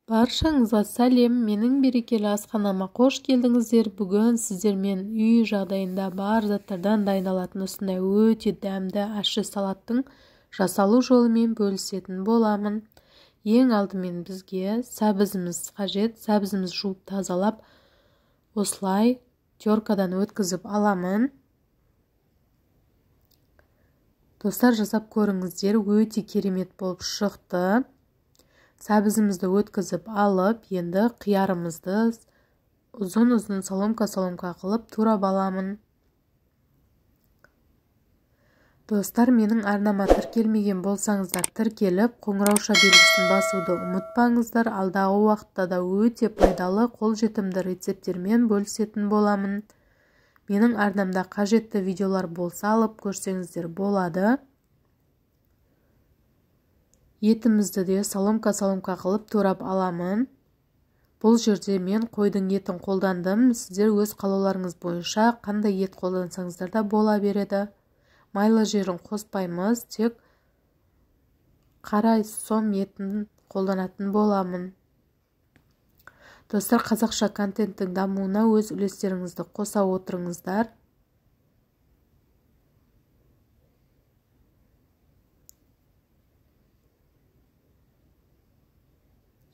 Баршаңызға сәлем, менің берекелі асханама қош келдіңіздер. Бүгін сіздермен үй жағдайында бар заттардан дайындалатын осындай өте дәмді ащы салаттың жасалу жолымен бөлісетін боламын. Ең алдымен бізге сәбізіміз қажет. Сәбізіміз жуып тазалап, осылай теркадан өткізіп аламын. Достар, жасап көріңіздер, өте керемет болып шықты. Сәбізімізді өткізіп алып, енді қиярымызды ұзын-ұзын соломка-соломка қылып турап аламын. Достар, менің арнама тіркелмеген болсаңыздар, тіркеліп, қоңырауша белгісін басуды ұмытпаңыздар. Алдағы уақытта да өте пайдалы, қолжетімді рецепттермен бөлісетін боламын. Менің арнамда қажетті видеолар болса, алып көрсеңіздер болады. Етімізді де соломка-соломка қылып турап аламын. Бұл жерде мен қойдың етін қолдандым. Сіздер өз қалауларыңыз бойынша қандай ет қолдансаңыздар да бола береді. Майлы жерін қоспаймыз, тек қара сом етін қолданатын боламын. Достар, қазақша контенттің дамуына өз үлестеріңізді қоса отырыңыздар.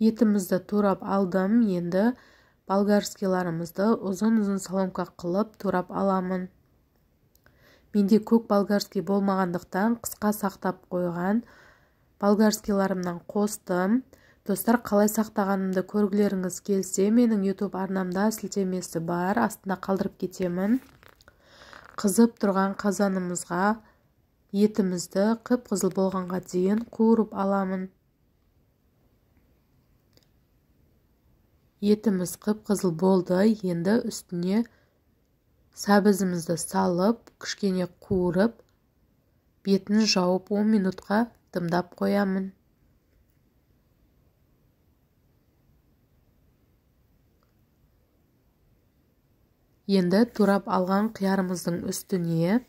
Етімізді турап алдым, енді болгарскийларымызды ұзын-ұзын соломка қылып турап аламын. Менде көк болгарский болмағандықтан қысқа сақтап қойған болгарскийларымнан қостым. Достар, қалай сақтағанымды көргілеріңіз келсе, менің YouTube арнамда сілтемесі бар, астына қалдырып кетемін. Қызып тұрған қазанымызға етімізді қып-қызыл болғанға дейін қуырып аламын. Етіміз қып-қызыл болды, енді үстіне сәбізімізді салып, кішкене қуырып, бетін жауып 10 минутқа дымдап қоямын. Енді турап алған қиярымыздың үстіне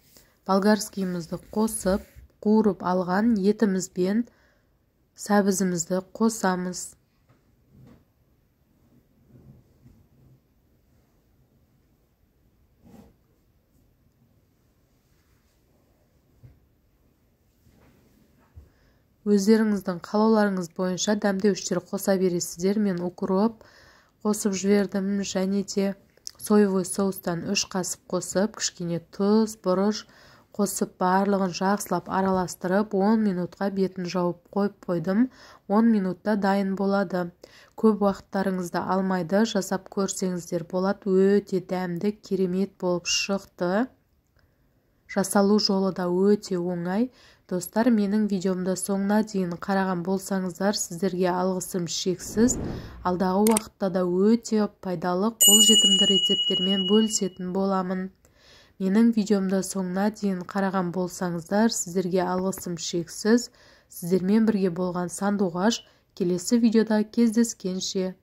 болгарскийімізді қосып, қуырып алған етімізбен сәбізімізді қосамыз. Өздеріңіздің қалауларыңыз бойынша дәмдеуіштер қоса бересіздер. Мен укроп қосып жібердім, және де соевый соустан 3 қасық қосып, кішкене тұз, бұрыш қосып, барлығын жақсылап араластырып, 10 минутқа бетін жауып қойып қойдым. 10 минутта дайын болады. Көп уақыттарыңызды алмайды, жасап көрсеңіздер болады. Өте дәмді, керемет болып шықты. Жасалу жолы да өте оңай. Достар, менің видеомды соңына дейін қараған болсаңыздар, сіздерге алғысым шексіз. Алдағы уақытта да өте пайдалы, қолжетімді рецепттермен бөлісетін боламын. Менің видеомды соңына дейін қараған болсаңыздар, сіздерге алғысым шексіз. Сіздермен бірге болған Сандуғаш. Келесі видеода кездескенше.